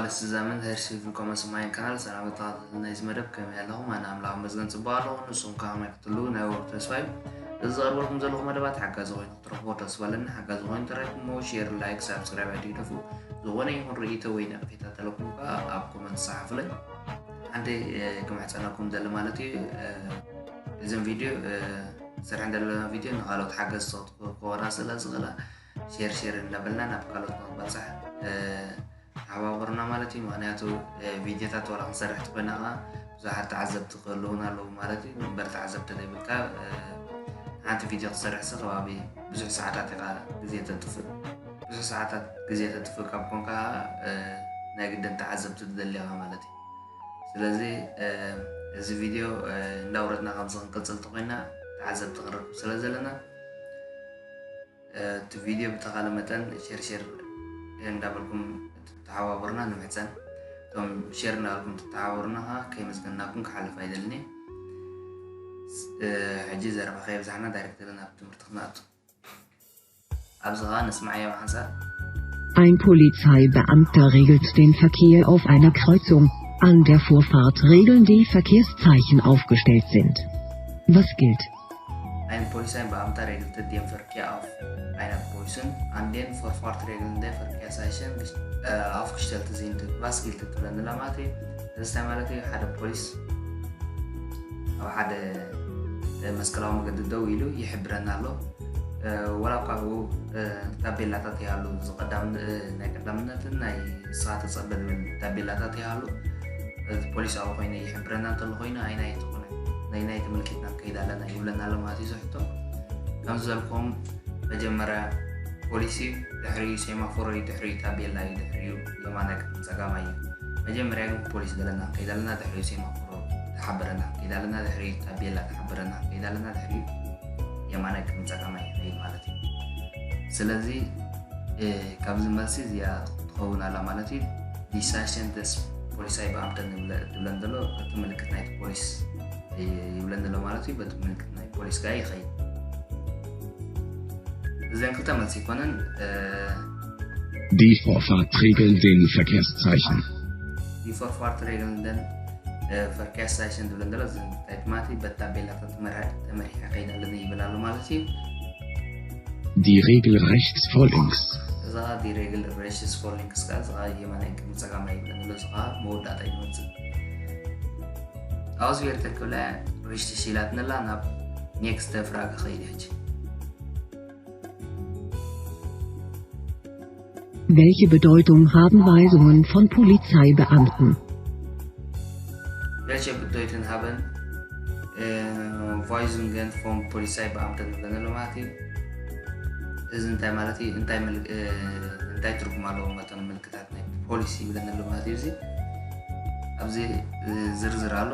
ማለት ዝዛምን ህርሲ ቪልኮመስ ማይን ካናል። ሰላም ተኸታተልቲ ናይዚ መደብ፣ ከመይ ኣለኹም? ኣነ ኣምላኽ ይመስገን ጽቡቕ ኣለኹ። ንስኹም ከ ከመይ ክትህልዉ ናይ ወሩ ተስፋ እዩ። እዚ ዘቕርበልኩም ዘለኹ መደባት ሓጋዚ ኮይኑ ክትረኽቦ ተስፋ ኣለኒ። ሓጋዚ ኮይኑ ተረኪብኩሞ ሼር፣ ላይክ፣ ሳብስክራይብ ኣይትግደፉ። ዝኾነ ይኹን ርእይቶ ወይ ነቐፌታ ተለኩም ከኣ ኣብ ኮመንት ጸሓፉለይ። ሓንቲ ክምሕጸነኩም ደሊ ማለት እዩ፣ እዘን ቪድዮ፣ ሰርሐን ዘለና ቪድዮ ንኻልኦት ሓገዝቲ ክኾና ስለ ዝኽእላ፣ ሼር ሼር እንዳበልና ናብ ካልኦት ንክበጽሕ ተሓባበሩና ማለት እዩ። ምኽንያቱ ቪድዮታት ዋላ ክንሰርሕ ተኮይና ከዓ ብዙሓት ተዓዘብቲ ክህልውና ኣለዉ ማለት እዩ። እምበር ተዓዘብቲ ዘይብልካ ሓንቲ ቪድዮ ክትሰርሕ ሲ ከባቢ ብዙሕ ሰዓታት ኢኻ ግዜ ተጥፍእ። ብዙሕ ሰዓታት ግዜ ተጥፍእ ካብ ኮንካ ናይ ግድን ተዓዘብቲ ትደሊ ኢኻ ማለት እዩ። ስለዚ እዚ ቪድዮ እንዳውረድና ከምዚ ክንቅፅል ተኮይና ተዓዘብቲ ክንረክብ ስለ ዘለና እቲ ቪድዮ ብተኻለ መጠን ሼር ሼር እንዳበልኩም ተሓባበሩና ንምሕፀን። እቶም ሼር እንዳበልኩም ተሓባበሩና ከዓ ከይመስገናኩም ክሓልፍ ኣይደልን። ሕጂ ዘረባ ከየብዛሕና ዳይሬክት ናብ ትምህርቲ ክንኣቱ። ኣብዚ ከዓ ንስማዓዮ ሓንሳብ። Ein Polizeibeamter regelt den Verkehr auf einer Kreuzung, an der Vorfahrt regeln die Verkehrszeichen aufgestellt sind. Was gilt? Ein Polizeibeamter regelt den Verkehr auf einer Kreuzung, an der Vorfahrt regeln die Verkehrszeichen aufgestellt sind. Was gilt ትብለኒ ኣላ ማለት እዩ። እዚ እንታይ ማለት እዩ? ሓደ ፖሊስ ኣብ ሓደ መስቀላዊ መገዲ ደው ኢሉ ይሕብረና ኣሎ። ወላ እኳ ኣብኡ ታቤላታት ይሃሉ፣ ናይ ቀዳምነትን ናይ ንስኻ ተጸበ ዝብል ታቤላታት ይሃሉ፣ እቲ ፖሊስ ኣብኡ ኮይኑ ይሕብረና እንተሎ ኮይኑ ኣይናይ ትኹነ ናይ ናይ ተመልኪትና ንከይድ ኣለና ይብለና ኣሎ ማለት እዩ። ዝሕቶ ከምዚ ዘልኩም መጀመርያ ፖሊሲ ድሕሪኡ ሴማፎሮ እዩ፣ ድሕሪኡ ታቤላ እዩ፣ ድሕሪኡ የማናይ ቅድሚ ጸጋማይ እዩ። መጀመርያ ግን ፖሊስ ገለና ከይድ ኣለና፣ ድሕሪኡ ሴማፎሮ ተሓበረና ከይድ ኣለና፣ ድሕሪኡ ታቤላ ተሓበረና ከይድ ኣለና፣ ድሕሪኡ የማናይ ቅድሚ ጸጋማይ ይኸይድ ማለት እዩ። ስለዚ ካብዚ መልሲ እዚኣ ትኸውን ኣላ ማለት እዩ። ዲሳሽንተስ ፖሊሳይ ብኣምተን ትብለን ዘሎ እቲ ምልክት ናይቲ ፖሊስ ይብለን ዘሎ ማለት እዩ። በቲ ምልክት ናይ ፖሊስ ከዓ ይኸይድ። እዘን ክልተ መልሲ ይኮነን። Die Vorfahrt regeln den Verkehrszeichen. Die Vorfahrt regeln den Verkehrszeichen ትብለን ዘሎ እዚ እንታይ ትማቲ በታ ቤላታት ተመሪሐ ከይድ ኣለኒ ይብል ኣሎ ማለት እዩ። Die Regel rechts vor links. እዛ ዲ ሬግል ሬሽስ ፎር ሊንክስ ከዓ እዚኻ የማናይ ቅድሚ ጸጋማይ ይብለን ኣሎ። እዚኻ መወዳእታ ይመጽእ ኣብዚ ጌር ተክብላ ሪሽቲ ሲላትንላ ናብ ኔክስት ፍራግ ኸይድ ሕጂ። Welche Bedeutung haben Weisungen von Polizeibeamten? Welche Bedeutung haben Weisungen von Polizeibeamten ንብለና ኣሎ ማለት እዩ። እዚ እንታይ ማለት እዩ? እንታይ ትርጉም ኣለዎም እቶም ምልክታት ናይ ፖሊሲ ይብለና ኣሎ ማለት እዩ። እዚ ኣብዚ ዝርዝር ኣሎ።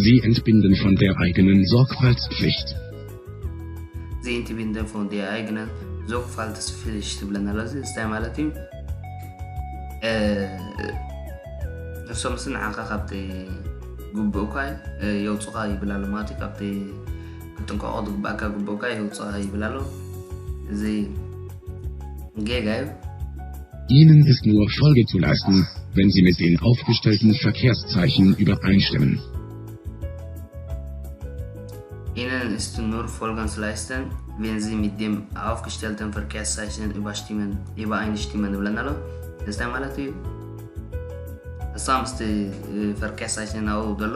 Sie entbinden von der eigenen Sorgfaltspflicht. Sie entbinden von der eigenen Sorgfaltspflicht ትብለና ኣሎ። እዚ እንታይ ማለት እዩ? እሶምስ ንዓኻ ካብቲ ግቡእካ የውፁኻ ይብል ኣሎ ማለት እዩ። ካብቲ ክጥንቀቆ ዝግባእካ ግቡእካ የውፅኻ ይብል ኣሎ። እዚ ጌጋ እዩ። Ihnen ist nur Folge zu leisten, wenn Sie mit den aufgestellten Verkehrszeichen übereinstimmen. Ihnen ist nur Folge zu leisten, wenn Sie mit dem aufgestellten Verkehrszeichen überstimmen, übereinstimmen ይብለና ኣሎ። እዚ እንታይ ማለት እዩ? እሳ ምስቲ ፈርኬሳሽን ኣብኡ ዘሎ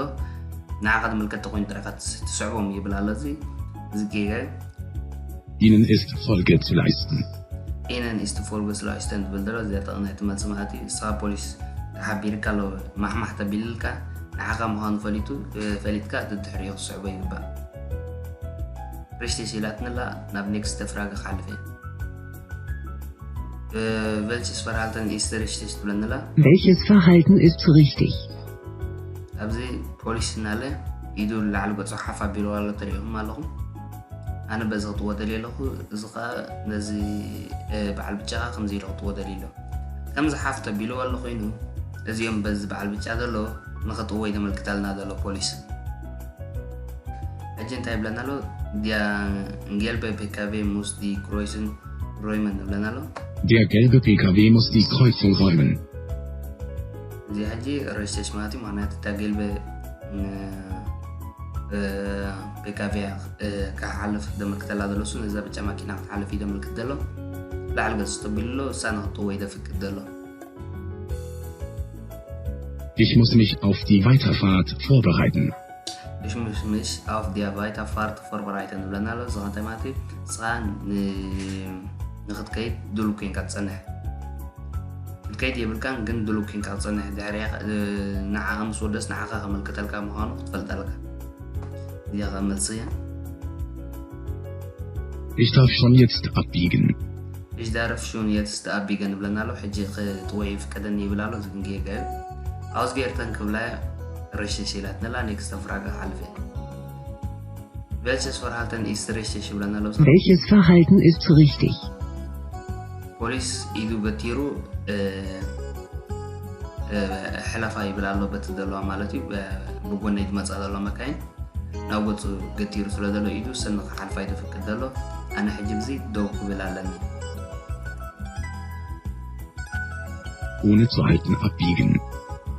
ንዓኻ ዝምልከት ተኮይኑ ጥራይ ኢኻ ትስዕቦም ይብል ኣሎ። እዚ እዚ ጌጋ እዩ። Ihnen ist Folge zu leisten. Ihnen ist Folge zu leisten ዝብል ዘሎ እዚኣ ጠቕናይ ትመልሲ ማለት እዩ። ንስኻ ፖሊስ ተሓቢርካ ኣሎ ማሕማሕ ተቢልልካ ንዓኻ ምዃኑ ፈሊጡ ፈሊጥካ ትድሕሪኡ ክትስዕቦ ይግባእ። ርሽቲ ሲላትንላ ናብ ኔክስት ፍራግ ክሓልፍ እየ። Welches Verhalten ist richtig ትብለንላ። Welches Verhalten ist richtig? ኣብዚ ፖሊስ እናለ ኢዱ ላዕሊ ገጹ ሓፍ ኣቢልዋ ኣሎ ትሪኢኹም ኣለኹም። ኣነ በዚ ክጥዎ ደልየ ኣለኹ። እዚ ኸኣ ነዚ በዓል ብጫ ኸኣ ከምዚ ኢሉ ክጥዎ ደልዩ ኣሎ። ከምዚ ሓፍ ተቢልዋ ኣሎ ኮይኑ እዚኦም በዚ በዓል ብጫ ዘሎ ንኽጥዎ እዩ ዘመልክተልና ዘሎ ፖሊስ። ሕጂ እንታይ ይብለና ኣሎ? ዲያ እንጌልበ ፔካቤ ሙስ ዲ ክሮይስን ሮይመን ይብለና ኣሎ። Der gelbe P K W muss die Kreuzung räumen. እዚ ሕጂ ረሽተሽ ማለት እዩ። ምክንያቱ እታ ገልበ ክሓልፍ ደመልክተላ ዘሎ እሱ ነዛ ብጫ ማኪና ክትሓልፍ እዩ ደመልክት ዘሎ። ላዕሊ ገጽ ተቢሉ ኣሎ፣ እሳ ንክጥወይ ደፍቅድ ዘሎ። Ich muss mich auf die Weiterfahrt vorbereiten. Ich muss mich auf die Weiterfahrt vorbereiten ንብለና ኣሎ። እዚ ከንታይ ማለት እዩ፣ ንስኻ ንክትከይድ ድሉው ኮይንካ ትጸንሕ። ክትከይድ የብልካን፣ ግን ድሉው ኮይንካ ትጸንሕ። ድሕሪያ ንዓኻ ምስ ወደስ ንዓኻ ከመልክተልካ ምዃኑ ክትፈልጥ ኣለካ። እዚኣ ከ መልሲ እያ። Ich darf schon jetzt abbiegen. Ich darf schon jetzt abbiegen ንብለና ኣሎ። ሕጂ ክጥወይ ይፍቀደኒ ይብል ኣሎ። እዚ ግን ጌጋ እዩ። Ausgeerten ክብላ ረሽሽ ኢላትነላ። Nächste Frage ሓልፈ። Welches Verhalten ist richtig ይብለና ኣሎ። Welches Verhalten ist richtig? ፖሊስ ኢዱ በቲሩ ሕለፋ ይብል ኣሎ። በቲ ዘለዋ ማለት እዩ፣ ብጎነይ ትመፃ ዘሎ መካይን ናብ ገፁ ገቲሩ ስለ ዘሎ ኢዱ ሰኒ ክሓልፋ ይተፍቅድ ዘሎ። ኣነ ሕጂ ብዚ ደው ክብል ኣለኒ። Ohne zu halten abbiegen.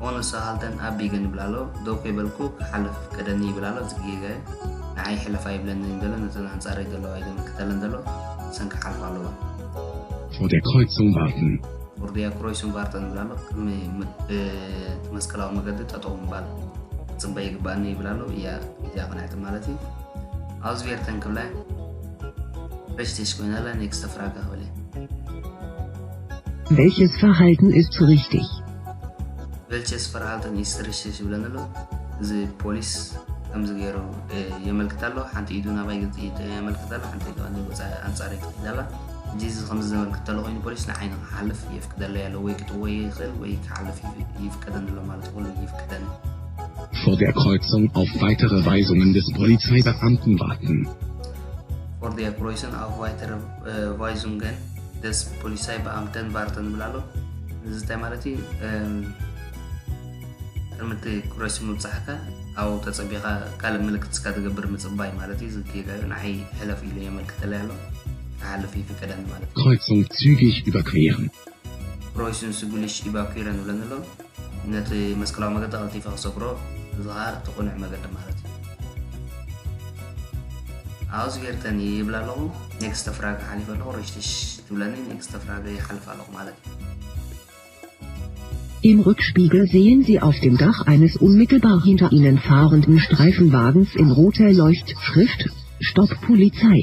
Ohne zu halten abbiegen ይብል ኣሎ። ደው ከይበልኩ ክሓልፍ ፍቀደኒ ይብል ኣሎ። እዚ ጌጋ እዩ። ንዓይ ሕለፋ ይብለኒ ዘሎ፣ ነተን ኣንጻረይ ዘለዋ እዩ ዘመልክተለን ዘሎ። ሰን ክሓልፋ ኣለዎ። Vor der Kreuzung warten. Vor der Kreuzung warten ይብል ኣሎ። ቅድሚ እቲ መስቀላዊ መገዲ ጠጠው ምባል ክጽበ ይግባኣኒ ይብል ኣሎ። እያ እዚኣ ቅንዕቲ ማለት እዩ። Ausgeerten ክብላ ረሽተሽ ኮይና ኣላ። Nächste Frage ክብል እየ። Welches Verhalten ist richtig? Welches Verhalten ist richtig ይብለኒ ኣሎ። እዚ ፖሊስ ከምዚ ገይሩ የመልክት ኣሎ። ሓንቲ ኢዱ ናባይ ገፅ የመልክት ኣሎ፣ ሓንቲ ኢዱ ኣንፃር ትክድ ኣላ። ሕጂ እዚ ከምዚ ዘመልክት ተሎ ኮይኑ ፖሊስ ንዓይ ንክሓልፍ የፍቅደለይ ኣሎ። ወይ ክጥወይ ይኽእል ወይ ክሓልፍ ይፍቀደኒ ኣሎ ማለት ኩሉ ይፍቀደኒ። Vor der Kreuzung auf weitere Weisungen des Polizeibeamten warten. Vor der Kreuzung auf weitere Weisungen des Polizeibeamten warten ይብል ኣሎ። እዚ እንታይ ማለት እዩ? ቅድሚ እቲ ክሮሲንግ ምብፃሕካ ኣብኡ ተፀቢኻ ካልእ ምልክት እስካ ትገብር ምፅባይ ማለት እዩ። ዝጌጋ እዩ። ንዓይ ሕለፍ ኢሉ የመልክተለይ ኣሎ። ክሓልፍ ይፍቀደኒ ማለት እዩ። Kreuzung zügig überqueren. ክሮሲንግ ዝጉልሽ ኢቫኩረን ይብለኒ ኣሎ። ነቲ መስቀላዊ መገዲ ቀልጢፈ ክሰግሮ፣ እዚ ከዓ እቲ ቅኑዕ መገዲ ማለት እዩ። Ausgeerten ይብል ኣለኹ። Nächste Frage ሓሊፈ ኣለኹ። ረሽተሽ ትብለኒ። Nächste Frage ይሓልፍ ኣለኹ ማለት እዩ። Im Rückspiegel sehen Sie auf dem Dach eines unmittelbar hinter Ihnen fahrenden Streifenwagens in roter Leuchtschrift: Stopp, Polizei.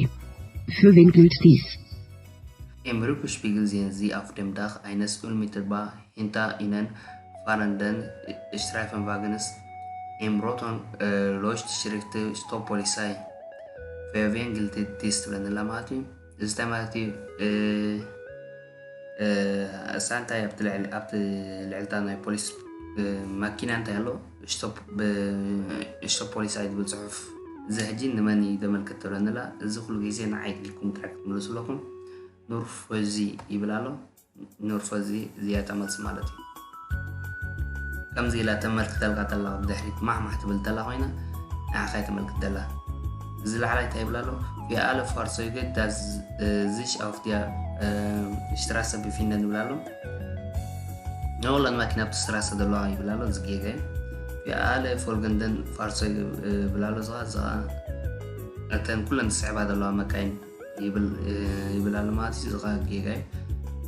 Für wen gilt dies? Im Rückspiegel sehen Sie auf dem Dach eines unmittelbar hinter Ihnen fahrenden Streifenwagens im roten Leuchtschrift: Stopp, Polizei. Für wen gilt dies ትብለኒ ኣላ ማለት እዩ። እዚ እንታይ ማለት እዩ? እሳ እንታይ ኣብቲ ልዕልታ ናይ ፖሊስ ማኪና እንታይ ኣሎ? ስቶፕ ፖሊስ ኣይትብል ፅሑፍ። እዚ ሕጂ ንመን እዩ ዘመልክት ትብለኒ ኣላ። እዚ ኩሉ ግዜ ንዓይ ኢልኩም ጥራሕ ክትምልሱ ኣለኩም። ኑር ፈዚ ይብል ኣሎ። ኑር ፈዚ እዚኣ እታ መልሲ ማለት እዩ። ከምዚ ኢላ ተመልክተልካ ተላ ብድሕሪት ማሕማሕ ትብል ተላ ኮይና ንዓኻ እያ ተመልክት ዘላ። እዚ ላዕላይ እንታይ ይብል ኣሎ? Für alle Fahrzeuge, die sich auf der Straße befinden ይብል ኣሎ። ንኩለን ማኪና ኣብቲ ስትራሰ ዘለዋ ይብል ኣሎ። እዚ ጌጋ እዩ። Für alle folgenden Fahrzeuge ይብል ኣሎ። እዛ እተን ኩለን ዝስዕባ ዘለዋ መካይን ይብል ኣሎ ማለት እዩ። እዚ ጌጋ እዩ።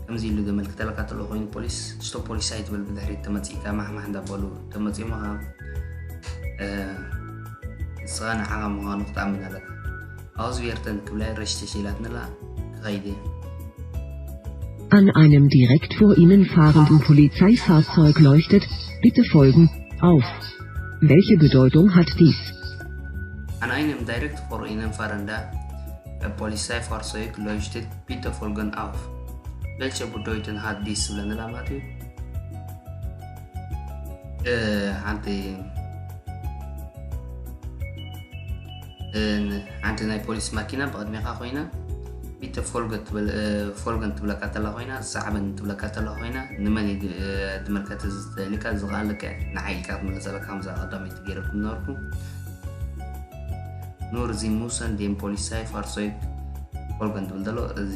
ከምዚ ኢሉ ዘመልክተልካ ተሎ ኮይኑ ፖሊስ ስቶፕ ፖሊስ ኣይትበል። ብድሕሪት ተመፂእካ ማሕማሕ እንዳበሉ ተመፂኦምኻ ንስኻ ንዓኻ ምዃኑ ክትኣምን ኣለካ። Ausgeerten ክብላ ረሽተሽ ኢላትንላ ክኸይድ እየ። An einem direkt vor Ihnen fahrenden Polizeifahrzeug leuchtet: Bitte folgen auf. Welche Bedeutung hat dies? An einem direkt vor Ihnen fahrender Polizeifahrzeug leuchtet: Bitte folgen auf. Welche Bedeutung hat dies ዝብለኒ ኣላ ማለት እዩ። ሓንቲ ሓንቲ ናይ ፖሊስ ማኪና ብቕድሜኻ ኮይና ቢተ ፎልገን ትብለካ ተላ ኮይና ሰዓበን ትብለካ ተላ ኮይና ንመን ድመልከት ዝተልካ ዝቓልከ ንዓይ ኢልካ ክትመለሰለካ ከምዛ ቀዳመይቲ ገይረኩም ነበርኩ። ኑር ዚ ሙሰን ዴም ፖሊሳይ ፋርሶይ ፎልገን ትብል ዘሎ እዚ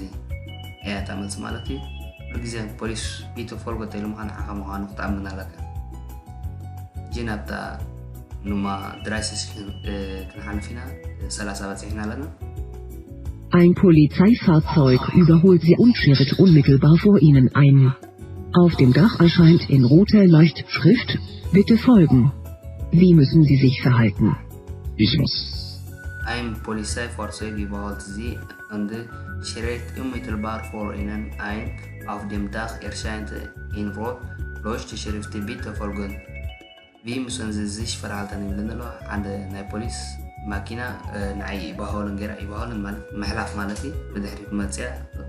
እያ እታ መልሲ ማለት እዩ። ግዜ ፖሊስ ቢተ ፎልጎ ተኢሎምኻ ንዓኻ ምዃኑ ክትኣምን ኣለካ። ጂ ናብታ ኑማ ድራይ ሰሽን ክንሓልፍ ኢና። ሰላሳ በፂሕና ኣለና። Ein Polizeifahrzeug überholt Sie und schert unmittelbar vor Ihnen ein. Auf dem Dach erscheint in roter Leuchtschrift: Bitte folgen. Wie müssen Sie sich verhalten? Ich muss. Ein Polizeifahrzeug überholt Sie und schert unmittelbar vor Ihnen ein. Auf dem Dach erscheint in rot Leuchtschrift: Bitte folgen. Wie müssen Sie sich verhalten ይብለኒ ኣሎ። ሓደ ናይ ፖሊስ ማኪና ንዓይ ኢባሆልን ገይራ፣ ኢባሆልን ማለት ምሕላፍ ማለት እዩ። ብድሕሪት መፅያ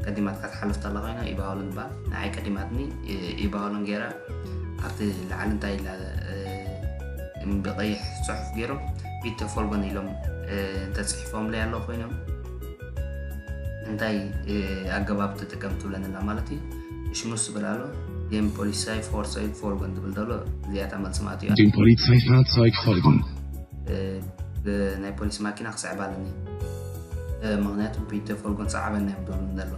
ቀዲማትካ ትሓልፍ ተላ ኮይና ኢባሆልን ትበሃል። ንዓይ ቀዲማትኒ ኢባሆልን ገይራ ኣብቲ ላዕሊ እንታይ ኢላ ብቀይሕ ፅሑፍ ገይሮም ቢተ ፎልጎን ኢሎም እንተፅሒፎምለይ ኣለዉ ኮይኖም እንታይ ኣገባብ ትጥቀም ትብለንላ ማለት እዩ። ሽሙስ ትብል ኣሎ። Den Polizeifahrzeug folgen ትብል ዘሎ እዚኣታ መልሲ ማለት እዩ። Den Polizeifahrzeug folgen. ናይ ፖሊስ ማኪና ክስዕብ ኣለኒ ምክንያቱ ቢተ ፎልጎን ሰዓበና እዮም ደሉ ዘሎ።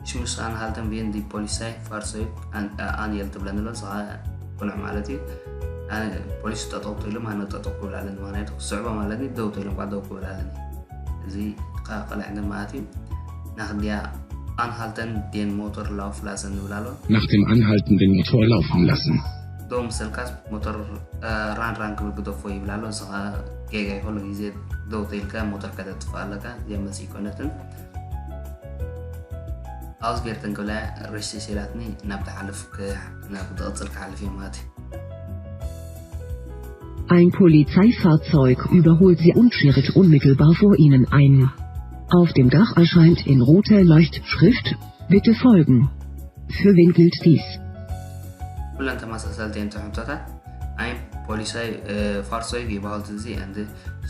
ሽሙስ ኣንሃልተን ቪን ዲ ፖሊሳይ ፋርሶይ ኣንየል ትብለኒ ኣሎ። ንስኻ ቁኑዕ ማለት እዩ። ፖሊስ ጠጠው ተኢሎም ኣነ ጠጠው ክብል ኣለኒ። ምክንያቱ ክስዕቦ ማለት እዩ። ደው ተኢሎም ኳ ደው ክብል ኣለኒ። እዚ ቃልዕ ማለት እዩ። ናክድያ ኣንሃልተን ዴን ሞተር ላውፍ ላሰን ንብል ኣሎ። Nach dem Anhalten den Motor laufen lassen. ደው ምሰልካስ ሞተር ራን ራን ክብል ግደፎ ይብል ኣሎ። እዚ ከዓ ጌጋ እዩ። ኩሉ ግዜ ደው ተኢልካ ሞተር ከተጥፍእ ኣለካ። እዚኣ መፅኢ ኮይነትን ኣውዝ ጌርተን ክብላ ርሽሽ ኢላትኒ ናብ ትሓልፍ ናብ ትቕፅል ክሓልፍ እየ ማለት እዩ። Ein Polizeifahrzeug überholt Sie und schert unmittelbar vor Ihnen ein. Auf dem Dach erscheint in roter Leuchtschrift: Bitte folgen. Für wen gilt dies? ኩለን ተመሳሰልቲ እዮም ሕቶታት። Ein Polizeifahrzeug überholt Sie und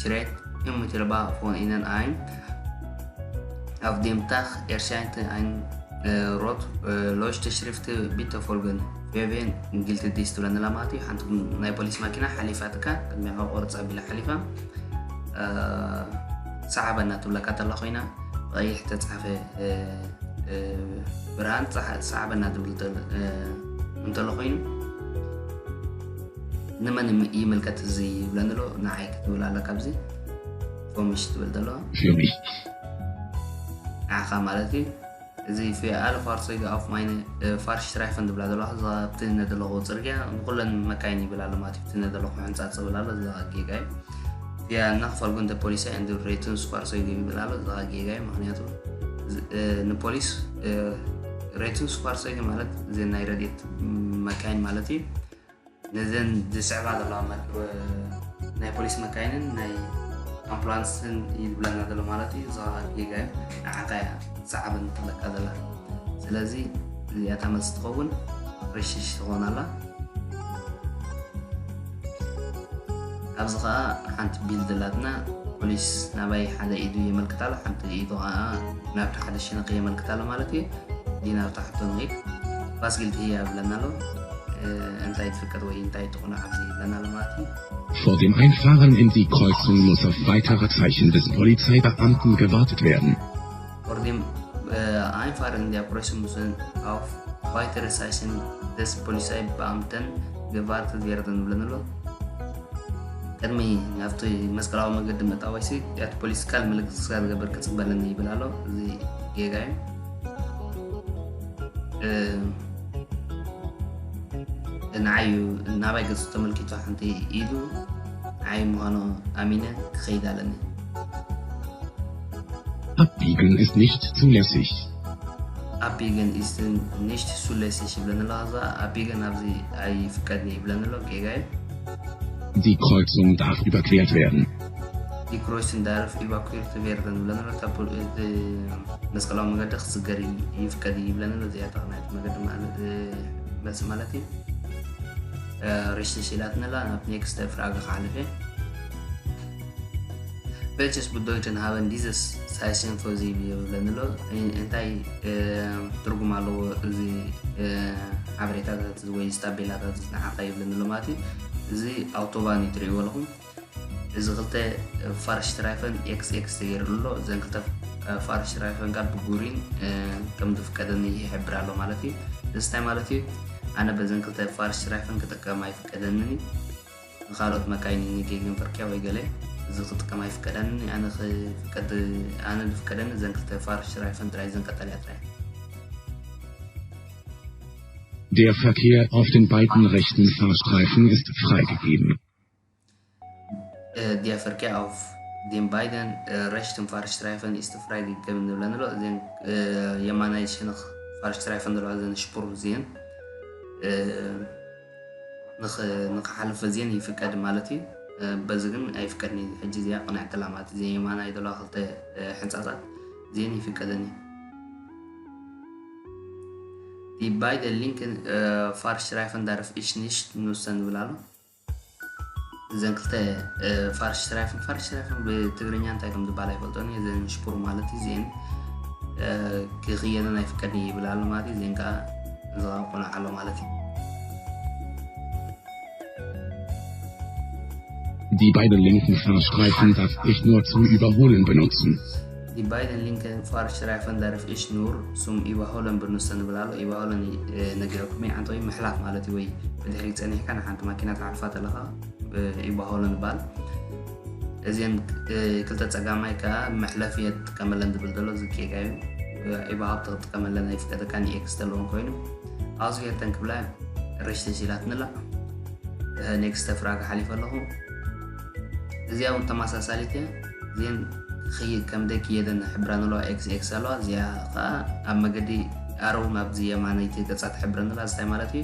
schert unmittelbar vor Ihnen ein. Auf dem Dach erscheint ein rot Leuchtschrift: Bitte folgen. Für wen gilt dies ትብለኒ ኣላ ማለት እዩ። ሓንቲ ናይ ፖሊስ ማኪና ሓሊፋትካ ቅድሚኻ ቁርፅ ኣቢላ ሓሊፋ ሰዓበና ትብለካ ተላ ኮይና ቀይሕ ተፃፈ ብርሃን ሰዓበና ዝብል እንተሎ ኮይኑ ንመን ይምልከት እዚ ይብለኒ ኣሎ። ንዓይ ክትብል ኣለካ ኣብዚ ፎሚሽ ትብል ዘሎ Für mich. ንዓኻ ማለት እዩ። እዚ ፊ ኣለ ፋርሶይ ኣፍ ማይነ ፋርሽ ትራይፈን ዝብላ ዘለዋ ኣብቲ ነደለኹ ፅርግያ ንኩለን መካይን ይብል ኣሎ ማለት እዩ። እቲ ነደለኹ ሕንፃፅ ዝብል ኣሎ። እዚ ጌጋ እዩ። ያ እናኽፈልኩ እንተ ፖሊስ እንዲ ሬትን ስኳር ሰው ይብል ኣሎ። እዚ ጌጋ እዩ። ምክንያቱ ንፖሊስ ሬትን ስኳር ሰው ማለት እዚ ናይ ረድኤት መካይን ማለት እዩ። ነዘን ዝስዕባ ዘለዋ ናይ ፖሊስ መካይንን ናይ ኣምቡላንስን ይብለና ዘሎ ማለት እዩ። እዚ ጌጋ እዩ። ንዓኻ እያ ሰዓበን ትብለካ ዘላ። ስለዚ እዚኣታ መልሲ ትኸውን ርሽሽ ትኾን ኣላ። ኣብዚ ከዓ ሓንቲ ቢልድ ኣላትና። ፖሊስ ናባይ ሓደ ኢዱ የመልክት ኣሎ፣ ሓንቲ ኢዱ ከዓ ናብቲ ሓደ ሸነኽ የመልክት ኣሎ ማለት እዩ። ዲና ኣብታ ሕቶ ንኺድ ባስጊል ትህያ ይብለና ኣሎ። እንታይ ትፍቀድ ወይ እንታይ ትቑኖ ኣብዚ ይብለና ኣሎ ማለት እዩ። Vor dem Einfahren in die Kreuzung muss auf weitere Zeichen des Polizeibeamten gewartet werden. Vor dem Einfahren in der Kreuzung muss auf weitere Zeichen des Polizeibeamten gewartet werden ይብለና ኣሎ። ቅድሚ ናብቲ መስቀላዊ መገዲ ምእታወይሲ እቲ ፖሊስ ካል ምልክት ስጋ ዝገብር ክፅበለኒ ይብል ኣሎ። እዚ ጌጋ እዩ። ንዓዩ ናባይ ገፁ ተመልኪቱ ሓንቲ ኢዱ ንዓይ ምዃኑ ኣሚነ ክኸይድ ኣለኒ። Abbiegen ist nicht zulässig. Abbiegen ist nicht zulässig ይብለኒ ኣሎ። እዛ abbiegen ኣብዚ ኣይፍቀድን ይብለኒ ኣሎ። ጌጋ እዩ። Die Kreuzung darf überquert werden. Die Kreuzung darf überquert werden ይብለኒ ኣሎ። መስቀላዊ መገዲ ክስገር ይፍቀድ ይብለኒ ኣሎ። እዚኣ ተቕናይት መገዲ መልሲ ማለት እዩ። ርሽሽ ኢላትኒ ኣላ። ናብ ኔክስት ፍራግ ክሓልፍ እየ። Welches Bedeutung haben diese Zeichen für Sie ይብለኒ ኣሎ። እንታይ ትርጉም ኣለዎ እዚ ሓበሬታታት ወይ ታቤላታት ንዓኻ ይብለኒ ኣሎ ማለት እዩ። እዚ ኣውቶባን እዩ ትርእይዎ ኣለኹም። እዚ ክልተ ፋርሽ ትራይፈን ኤክስ ኤክስ ተገይሩሉ ኣሎ። እዘን ክልተ ፋርሽ ራይፈን ጋር ብጉሪን ከም ዝፍቀደኒ ይሕብር ኣሎ ማለት እዩ። እዚ እንታይ ማለት እዩ? ኣነ በዘን ክልተ ፋርሽ ራይፈን ክጥቀም ኣይፍቀደንን እዩ። ንኻልኦት መካይን ንጌግን ፍርቅያ ወይ ገለ እዚ ክጥቀም ኣይፍቀደንን እዩ። ኣነ ክፍቀድ ኣነ ዝፍቀደኒ እዘን ክልተ ፋርሽ ራይፈን ጥራይ፣ እዘን ቀጠልያ ጥራይ። Der Verkehr auf den beiden rechten Fahrstreifen ist freigegeben. Der Verkehr auf den beiden rechten Fahrstreifen ist freigegeben ንብለን ኣሎ። እዚን የማናይ ሸነኽ ፋርሽትራይፈን ዘለዋ እዘን ሽፑር እዚን ንኽሓልፍ እዚን ይፍቀድ ማለት እዩ። በዚ ግን ኣይፍቀድን እዩ። ሕጂ እዚኣ ቅንዕቲ ኣላ ማለት እዚን የማናይ ዘለዋ ክልተ ሕንፃፃት እዚን ይፍቀደን እዩ። Die beiden linken Fahrstreifen darf ich nicht nutzen ንብል ኣሎ። እዘን ክልተ ፋርሽ ትራይፍን ፋርሽ ትራይፍን ብትግርኛ እንታይ ከም ዝበሃል ኣይፈልጦን እየ። እዘን ሽፑር ማለት እዩ። እዚአን ክኽየደን ኣይፍቀድን ይብል ኣሎ ማለት እዩ። እዚአን ከዓ እዚ ቆልዓ ኣሎ ማለት እዩ። Die beiden linken Fahrstreifen darf ich nur zum Überholen benutzen. Die beiden linken Fahrstreifen darf ich nur zum Überholen benutzen ንብል ኣሎ። ኢባሆለን ነጊረኩም እየ። ኣንተ ወይ ምሕላፍ ማለት እዩ። ወይ ብድሕሪ ፀኒሕካ ንሓንቲ ማኪና ትሓልፋ ተለኻ ኢባሆለን ይባል። እዚን ክልተ ፀጋማይ ከዓ መሕለፊ የጥቀመለን ዝብል ዘሎ እዚ ጌጋ እዩ። ኢባሆብ ትጥቀመለን ኣይፍቀደካ ንኤክስ ተለውን ኮይኑ ኣዝየተን ክብላ ርሽቲ ሲላትንላ ኔክስት ፍራግ ሓሊፈ ኣለኹ። እዚኣ እውን ተመሳሳሊት እያ። እዚን ክይ ከም ደቂ የደን ሕብራ ንለዋ ኤክስ ኤክስ ኣለዋ። እዚኣ ከዓ ኣብ መገዲ ኣረው ናብዚ የማነይቲ ገፃ ትሕብረ ንላ። እንታይ ማለት እዩ?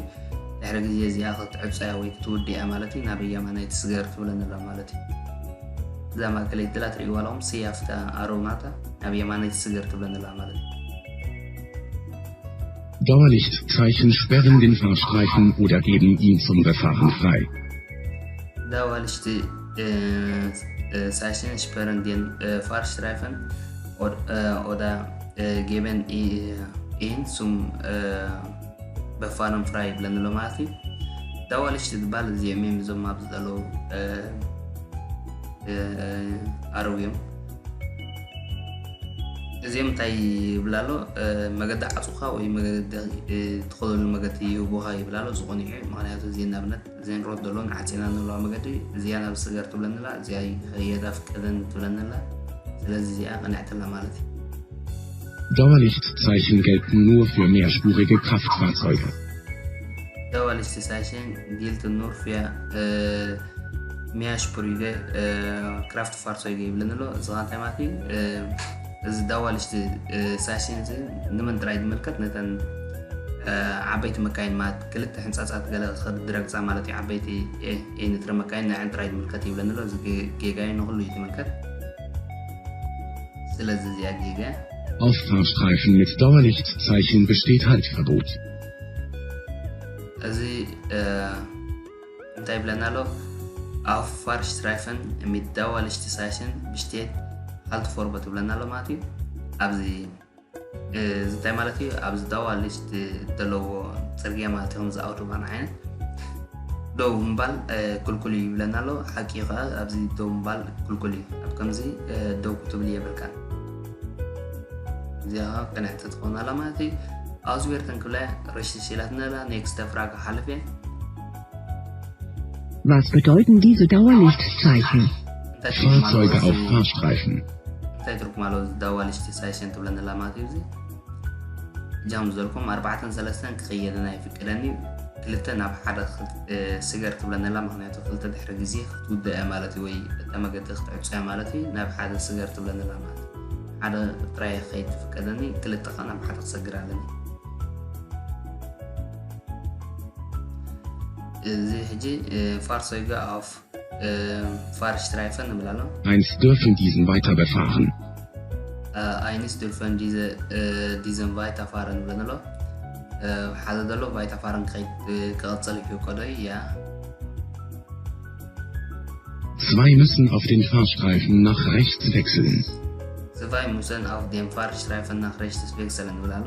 ድሕሪ ግዜ እዚኣ ክትዕፀያ ወይ ክትውድያ ማለት እዩ። ናብ የማነይቲ ስገር ትብለ ንላ ማለት እዩ። እዛ ማእከለይቲ ድላ ትርእይዋ ኣለኹም ስያፍታ ኣረው ናታ ናብ የማነይቲ ስገር ትብለ ንላ ማለት እዩ። Dauerlichtzeichen sperren den Fahrstreifen oder geben ihn zum Befahren frei. Dauerlichtzeichen sperren den Fahrstreifen oder geben ihn zum Befahren frei ይብለኒ ኣሎ ማለት እዩ። ዳዋልሽቲ ዝበሃል እዚኦም እዮም እዞም ኣብዚ ዘለዉ ኣረው እዮም። እዚኦም እንታይ ይብላ ኣሎ? መገዲ ዓፁኻ ወይ መገዲ ትኸደሉ መገዲ ይህቡኻ ይብላ ኣሎ። ዝኾነ እዩ። ምክንያቱ እዚ ንኣብነት እዚን ሮት ዘለውን ዓፂና ንብለዋ መገዲ እዚኣ ናብ ስገር ትብለንላ፣ እዚኣ የዳ ፍቀደን ትብለንላ። ስለዚ እዚኣ ቅንዕትላ ማለት እዩ። Dauerlichtzeichen gelten nur für mehrspurige Kraftfahrzeuge. Dauerlichtzeichen gelten nur für mehrspurige Kraftfahrzeuge ይብለኒ ኣሎ። እዚ እንታይ ማለት እዩ? እዚ ዳዋልሽቲ ሳሽን እዚ ንመን ጥራይ ዝምልከት? ነተን ዓበይቲ መካይን ማለት ክልተ ሕንፃፃት ገለ ዝረግፃ ማለት እዩ። ዓበይቲ ኤንትሪ መካይን ንዐን ጥራይ ዝምልከት ይብለኒ ኣሎ። እዚ ጌጋ እዩ፣ ንኩሉ እዩ ዝምልከት። ስለዚ እዚኣ ጌጋ። Auf Fahrstreifen mit Dauerlichtzeichen besteht Haltverbot. እዚ እንታይ ይብለና ኣሎ? Auf Fahrstreifen mit Dauerlichtzeichen besteht Haltverbot ይብለና ኣሎ ማለት እዩ። ኣብዚ እዚ እንታይ ማለት እዩ? ኣብዚ ዳዋልሽቲ ዘለዎ ፅርግያ ማለት እዩ። ከምዚ ኣውቶባን ዓይነት ደው ምባል ክልኩል እዩ ይብለና ኣሎ። ሓቂ ከዓ ኣብዚ ደው ምባል ክልኩል እዩ። ኣብ ከምዚ ደው ክትብል የብልካን። እዚኣ ከዓ ቅንዕቲ ትኾን ኣላ ማለት እዩ። ኣውዝቤርተን ክብላ ርሽሽ ኢላትና ኣላ። ኔክስት ፍራግ ሓልፍ እየ። Was bedeuten diese Dauerlichtzeichen? Fahrzeuge auf Fahrstreifen. እንታይ ትርጉም ኣለዎ? ዳዋልሽቲ ሳይሽን ትብለኒ ኣላ ማለት እዩ። እዚ ጃም ዝበልኩም ኣርባዕተን ሰለስተን ክኸየደና ይፍቅደኒ። ክልተ ናብ ሓደ ስገር ትብለኒ ኣላ፣ ምክንያቱ ክልተ ድሕሪ ግዜ ክትውድእ እያ ማለት እዩ፣ ወይ እታ መገዲ ክትዕጾ እያ ማለት እዩ። ናብ ሓደ ስገር ትብለኒ ኣላ ማለት እዩ። ሓደ ጥራይ ከይድ ትፍቀደኒ፣ ክልተ ከ ናብ ሓደ ክሰግር ኣለኒ። እዚ ሕጂ ፋርሶይጋ ኣፍ ፋርሽ ትራይፈን ንብል ኣሎ። Eins dürfen diesen weiter befahren. ኣይንስ ድርፈን ዲዘን ቫይታ ፋረን ንብል ኣሎ። ሓደ ዘሎ ቫይታ ፋረን ክቐፅል ይፍቀዶ እያ። Zwei müssen auf den Fahrstreifen nach rechts wechseln. Zwei müssen auf den Fahrstreifen nach rechts wechseln ንብል ኣሎ።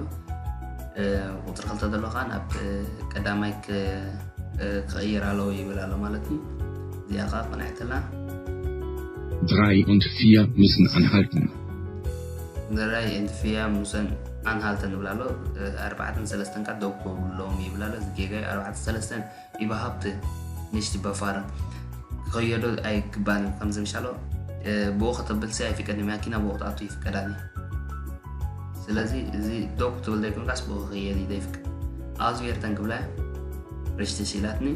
ቁፅሪ ክልተ ዘሎ ከዓ ናብ ቀዳማይ ክቕይር ኣለዎ ይብል ኣሎ ማለት እዩ። እዚኣ ከዓ ቅንዕትላ። Drei und vier müssen anhalten. Drei Entfernungen müssen anhalten ይብል ኣሎ። ኣርባዕተን ሰለስተን ከዓ ደው ክብሉ ኣለዎም ይብል ኣሎ። እዚ ጌጋ እዩ። ኣርባዕተን ሰለስተን überhaupt nicht befahren፣ ክኸየዶ ኣይግባን እዩ። ከምዚ ምሻሎ ብኡ ከተብልሲ ኣይፍቀድን፣ ማኪና ብኡ ክትኣቱ ይፍቀዳን እዩ። ስለዚ እዚ ደው ክትብል ዘይኮንካስ ብኡ ክኸየድ እዩ ዘይፍቀድ። Auswerten ክብላ ርሽቲ ሲላትኒ።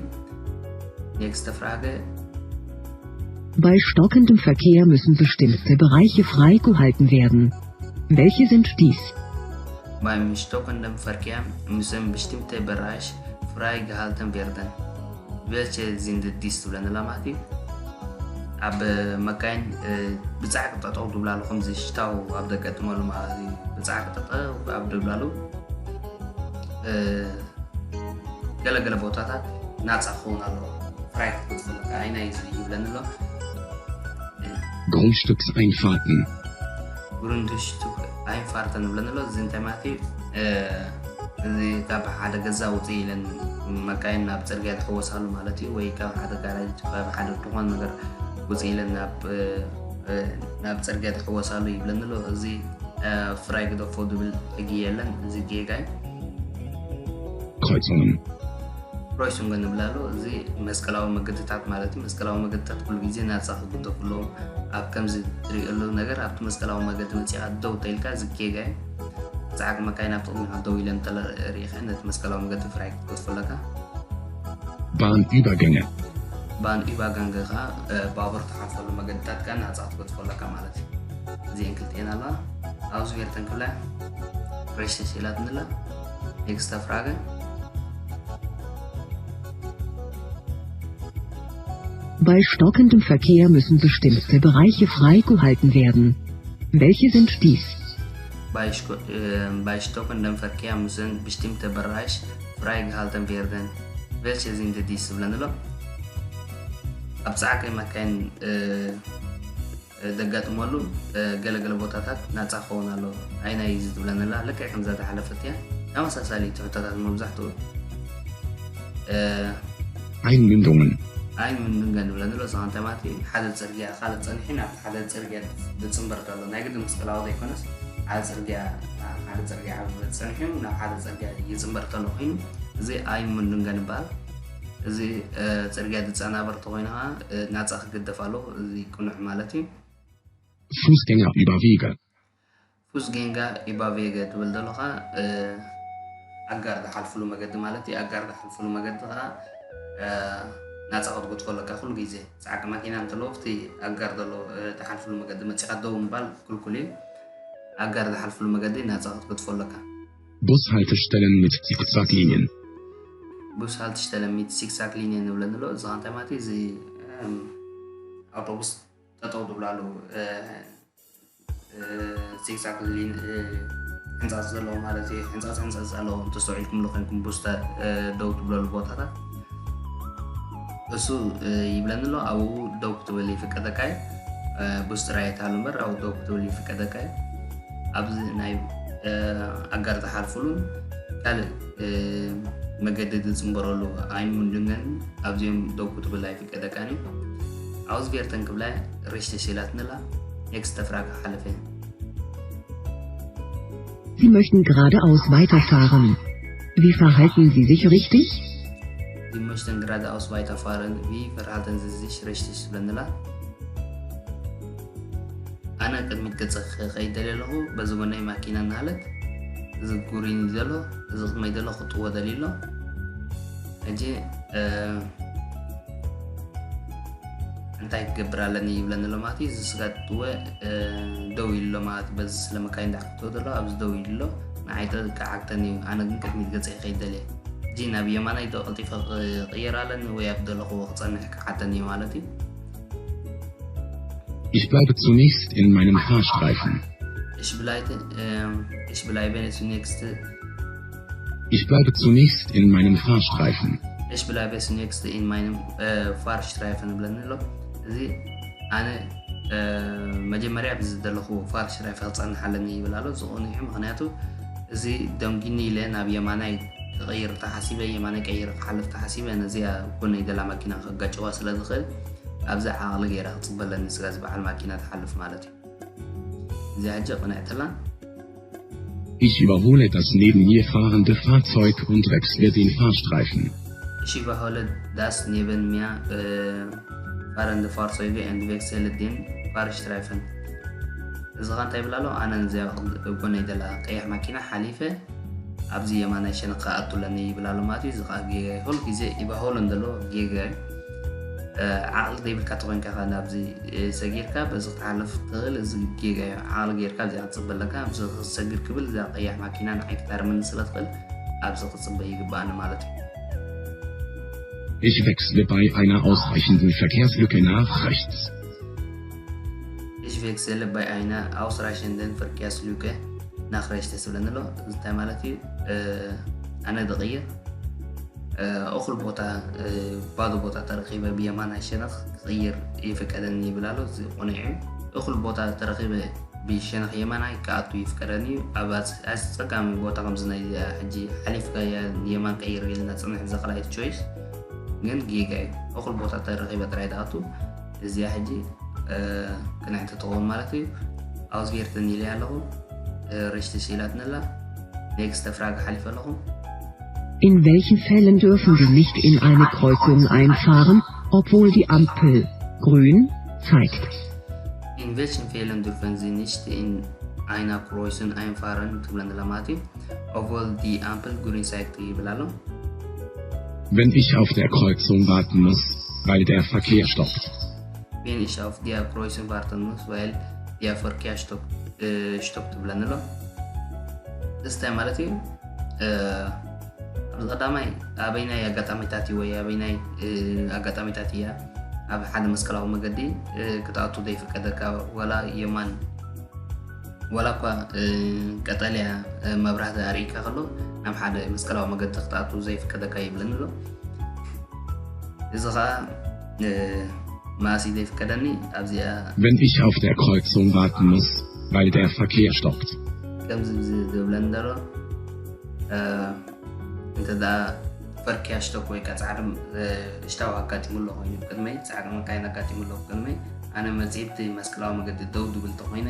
Nächste Frage. Bei stockendem Verkehr müssen bestimmte Bereiche freigehalten werden. Welche sind dies? Beim stockenden Verkehr müssen bestimmte Bereiche freigehalten werden. Welche sind dies ትብለና ኣላ ማለት እዩ። ኣብ መካይን ብጻዕቂ ጠጠው ድብላሉ፣ ከምዚ ሽታው ኣብ ደገጥመሉ ማለት እዩ። ብጻዕቂ ጠጠው ኣብ ድብላሉ ገለገለ ቦታታት ናጻ ክኸውን ኣለዎ። ፍራይ ክትፈለካ ኣይና እዩ ይብለኒ ኣሎ። Grundstückseinfahrten. Grundstückseinfahrten ይብለኒ ኣሎ። እዚ እንታይ ማለት እዩ? እዚ ካብ ሓደ ገዛ ውፅእ ኢለን መካይን ናብ ፅርግያ ዝሕወሳሉ ማለት እዩ። ወይ ካብ ሓደ ጋራጅ፣ ካብ ሓደ ድኾን ነገር ውፅእ ኢለን ናብ ናብ ፅርግያ ዝሕወሳሉ ይብለኒ ኣሎ። እዚ ፍራይ ግደፎ ዝብል ሕጊ የለን። እዚ ጌጋ እዩ። Kreuzungen. Kreuzungen ንብላሉ፣ እዚ መስቀላዊ መገድታት ማለት እዩ። መስቀላዊ መገድታት ኩሉ ግዜ ናፃ ክግደፉ ኣለዎም። ኣብ ከምዚ ትሪእሉ ነገር ኣብቲ መስቀላዊ መገዲ መፂኻ ደው ተኢልካ፣ እዚ ጌጋ እዩ። ፃዕቂ መካይን ኣብ ጥቕሚ ደው ኢለን እንተለ ርኢኻ ነቲ መስቀላዊ መገዲ ፍራይ ክትገድፎ ኣለካ። Bahnübergänge. Bahnübergänge ከዓ ባቡር ትሓልፈሉ መገድታት ከዓ ናፃ ክትገድፎ ኣለካ ማለት እዩ። እዚአን ክልቲአን ኣለዋ። Auswerten ክብላ ሬሽተ ስኢላትኒ ኣላ። Nächste Frage. Bei stockendem Verkehr müssen bestimmte Bereiche freigehalten werden. Welche sind dies? Bei stockendem Verkehr müssen bestimmte Bereiche freigehalten werden. Welche sind dies ትብለኒ ኣሎ። ኣብ ፃዕቂ መካይን ደጋጥመሉ ገለገለ ቦታታት ናፃ ክኸውን ኣለዎ። ኣይናይ እዩ ዝብለንላ ልክዕ ከምዛ ዝሓለፈት እያ። ተመሳሳሊ ትሕቶታት መብዛሕትኡ Einmündungen. Einmündungen ንብለንሎ። እዚ እንታይ ማለት እዩ? ሓደ ፅርግያ ካልእ ፀኒሑ ናብ ሓደ ፅርግያ ዝፅንበር ዘሎ ናይ ግዲ መስቀላዊ ዘይኮነስ ሓደ ፅርግያ ሓደ ፅርግያ ፀኒሑ ናብ ሓደ ፅርግያ ይፅንበር ዘሎ ኮይኑ እዚ Einmündungen ይበሃል። እዚ ፅርግያ ዝፀናበር ተኮይኑ ከዓ ናፃ ክግደፍ ኣለዎ። እዚ ቅኑዕ ማለት እዩ። Fußgängerüberwege. Fußgängerüberwege ትብል ዘለኻ ኣጋር ዝሓልፍሉ መገዲ ማለት እዩ። ኣጋር ዝሓልፍሉ መገዲ ከዓ ናፃ ክትጎትፎ ኣለካ ኩሉ ግዜ። ፃዕቂ መኪና እንተለዎ ኣብቲ ኣጋር ዘሎ ትሓልፍሉ መገዲ መፂኻ ደው ምባል ክልኩል እዩ። ኣጋር ዝሓልፍሉ መገዲ ናፃ ክትጎትፎ ኣለካ። Bushaltestellen mit Zickzacklinien. Bushaltestellen mit Zickzacklinien ንብለኒ ኣሎ። እዚ እንታይ ማለት እዩ? እዚ ኣውቶቡስ ጠጠው ዝብላሉ ዚግዛግ ሊን ሕንፃፅ ዘለዎ ማለት እዩ። ሕንፃፅ ሕንፃፅ ኣለዎም ተስተውዒልኩም ዶ ኮይንኩም ቡስተ ደው ትብለሉ ቦታታት እሱ ይብለኒ ኣሎ። ኣብኡ ደው ክትብል ይፍቀደካ እዩ። ቡስ ጥራይ ኣይትሃሉ እምበር ኣብኡ ደው ክትብል ይፍቀደካ እዩ። ኣብዚ ናይ ኣጋር ዝሓልፍሉን ካልእ መገዲ ዝፅንበረሉ ኣይንሙንድንገን ኣብዚኦም ደው ክትብል ኣይፍቀደካን እዩ። Auswerten ክብላ ሬሽተ ሴላትንላ Nächste Frage ሓለፈ። Sie möchten geradeaus weiterfahren. Wie verhalten Sie sich richtig? Sie möchten geradeaus weiterfahren. Wie verhalten Sie sich richtig ትብለንላ። ኣነ ቅድሚት ገፀ ክኸይድ ደልየ ኣለኹ። በዚ ጎነይ ማኪና እናሃለት እዚ ጉሪኒ ዘሎ እዚ ቅድመይ ዘሎ ክጥዎ ደልዩ ኣሎ። ሕጂ እንታይ ክገብር ኣለኒ ይብለኒ ኣሎ ማለት እዩ። እዚ ስጋ ጥወ ደው ኢሉ ኣሎ ማለት እዩ። በዚ ስለ መካይን ዳዕ ክትወ ዘሎ ኣብዚ ደው ኢሉ ኣሎ። ንዓይ ጥረ ክዓግተኒ እዩ። ኣነ ግን ቅድሚት ገፀ ይኸይድ ደልየ። ሕጂ ናብ የማናይ ዶ ቀልጢፈ ክቕየር ኣለኒ ወይ ኣብ ዘለኹዎ ክፀንሕ ክዓተኒ እዩ ማለት እዩ። Ich bleibe zunächst in meinem Fahrstreifen. Ich bleibe, ähm, ich bleibe zunächst Ich bleibe zunächst in meinem Fahrstreifen. Ich bleibe zunächst in meinem äh, Fahrstreifen ብለኒ ኣሎ። እዚ ኣነ መጀመርያ ብዚ ዘለኹ ፋርሽራይፈ ክፀንሕ ኣለኒ ይብል ኣሎ። ዝቕኑ እዩ። ምክንያቱ እዚ ደንጊኒ ኢለ ናብ የማናይ ክቕይር ተሓሲበ፣ የማናይ ቀይር ክሓልፍ ተሓሲበ፣ ነዚኣ ጎነይ ዘላ ማኪና ከጋጭዋ ስለ ዝኽእል ኣብዚ ዓቕሊ ገይራ ክፅበለኒ ስጋ ዝበዓል ማኪና ትሓልፍ ማለት እዩ። እዚኣ ሕጂ ቅንዕትላ። Ich überhole das neben mir fahrende Fahrzeug und wechsle den Fahrstreifen. Ich überhole das neben mir äh, fahrende Fahrzeuge und wechsle den Fahrstreifen. እዚ ኸ እንታይ ይብል ኣሎ? ኣነ እዚኣ ጎነይ ዘላ ቀያሕ ማኪና ሓሊፈ ኣብዚ የማናይ ሸነኽ ክኣቱ ኣለኒ ይብል ኣሎ ማለት እዩ። እዚ ከዓ ጌጋ እዩ። ኩሉ ግዜ ይባህሎ እንዘሎ ጌጋ እዩ። ዓቕሊ ዘይብልካ ተኾይንካ ኸ ናብዚ ሰጊርካ በዚ ክትሓልፍ ትኽእል፣ እዚ ጌጋ እዩ። ዓቕሊ ጌርካ እዚኣ ክትፅበ ኣለካ። ኣብዚ ክሰግር ክብል እዛ ቀያሕ ማኪና ንዓይ ክታርመኒ ስለ ትኽእል ኣብዚ ክፅበ ይግባኣኒ ማለት እዩ። Ich wechsle bei einer ausreichenden Verkehrslücke nach rechts. Ich wechsle bei einer ausreichenden Verkehrslücke nach rechts ትብለኒ ኣሎ። እንታይ ማለት እዩ? ኣነ ዝቕይር እኹል ቦታ ባዶ ቦታ ተረኺበ ብየማናይ ሸነኽ ክቕይር ይፍቀደኒ ይብል ኣሎ። እዚ ቁኑዕ እዩ። እኹል ቦታ ተረኺበ ብሸነኽ የማናይ ክኣቱ ይፍቀደኒ እዩ። ኣብ ኣፅ- ኣፀጋሚ ቦታ ከምዚ ናይ ሕጂ ሓሊፍካያ የማን ቀይር ኢልና ፅንሕ ዘኽላይት ቾይስ ግን ጌጋ እዩ። እኹል ቦታ ተረኺበ ጥራይ ትኣቱ። እዚኣ ሕጂ ቅንዕቲ ትኸውን ማለት እዩ። ኣውዝ ጌርትን ኢለ ኣለኹ። ርሽቲ ሲላትንላ ኔክስተ ፍራግ ሓሊፈ ኣለኹ። In welchen Fällen dürfen Sie nicht in eine Kreuzung einfahren, obwohl die Ampel grün zeigt? In welchen Fällen dürfen Sie nicht in einer Kreuzung einfahren ትብለንላ ማለት እዩ። Obwohl die Ampel grün zeigt ይብል ኣሎ። Wenn ich auf der Kreuzung warten muss, weil der Verkehr stoppt. Wenn ich auf der Kreuzung warten muss, weil der Verkehr stoppt, äh, stoppt ትብለኒ ኣሎ። እዚ እንታይ ማለት እዩ? ኣብዚ ቀዳማይ ኣበይናይ ኣጋጣሚታት እዩ ወይ ኣበይናይ ኣጋጣሚታት እያ ኣብ ሓደ መስቀላዊ መገዲ ክትኣቱ ዘይፍቀደካ? ዋላ የማን ዋላ እኳ ቀጠልያ መብራህቲ ኣርእካ ከሎ ናብ ሓደ መስቀላዊ መገዲ ክትኣቱ ዘይፍቀደካ ይብለኒ ኣሎ። እዚ ከዓ መኣስ እዩ ዘይፍቀደኒ? ኣብዚኣ Wenn ich auf der Kreuzung warten muss, weil der Verkehr stoppt. ከምዚ ዝብለኒ ዘሎ እንተ ደኣ ፈርክያ ሽቶክ ወይ ከዓ ጻዕሪ ሽታው ኣጋጢሙ ኣሎ ኮይኑ ቅድመይ ጻዕሪ መካይን ኣጋጢሙ ኣሎ ቅድመይ ኣነ መጽሄት መስቀላዊ መገዲ ደው ድብል ተኮይነ